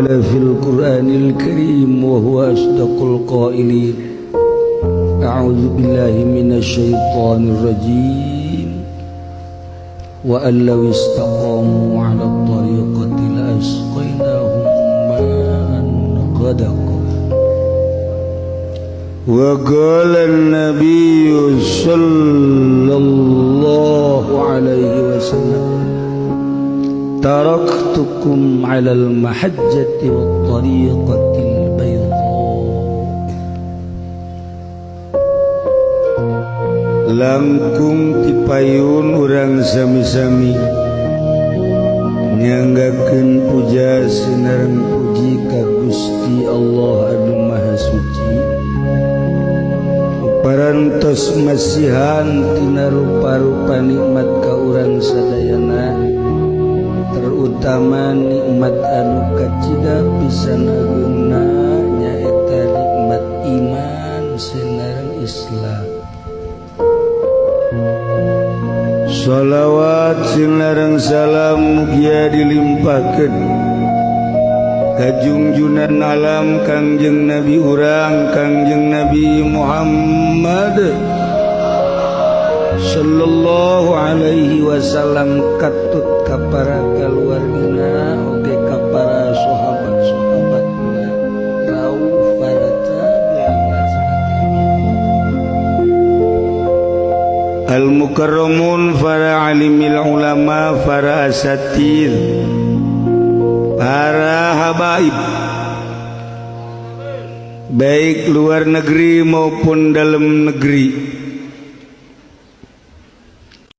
في القرآن الكريم وهو أصدق القائلين. أعوذ بالله من الشيطان الرجيم. وأن لو استقاموا على الطريقة لأسقيناهم ماء غدقا. وقال النبي صلى الله عليه وسلم: تركتكم على المحجة والطريقة البيضاء. Langkung tipayun urang sami-sami nyanggakeun puja sinareng puji ka Gusti Allah anu Maha Suci, parantos masihan tina rupa-rupa nikmat ka urang sadayana, terutama nikmat anu kacida pisan ageungna, nyaeta nikmat iman sinareng Islam. Shalawat sinareng salam mugia dilimpahkeun ka junjunan alam, Kangjeng Nabi urang, Kangjeng Nabi Muhammad sallallahu alaihi wasallam, katut ka para kaluargina oge ka para sahabat-sahabatna, rauh para tabi'in, al-mukarramun, para alimil ulama, para asatid, para habaib, baik luar negeri maupun dalam negeri.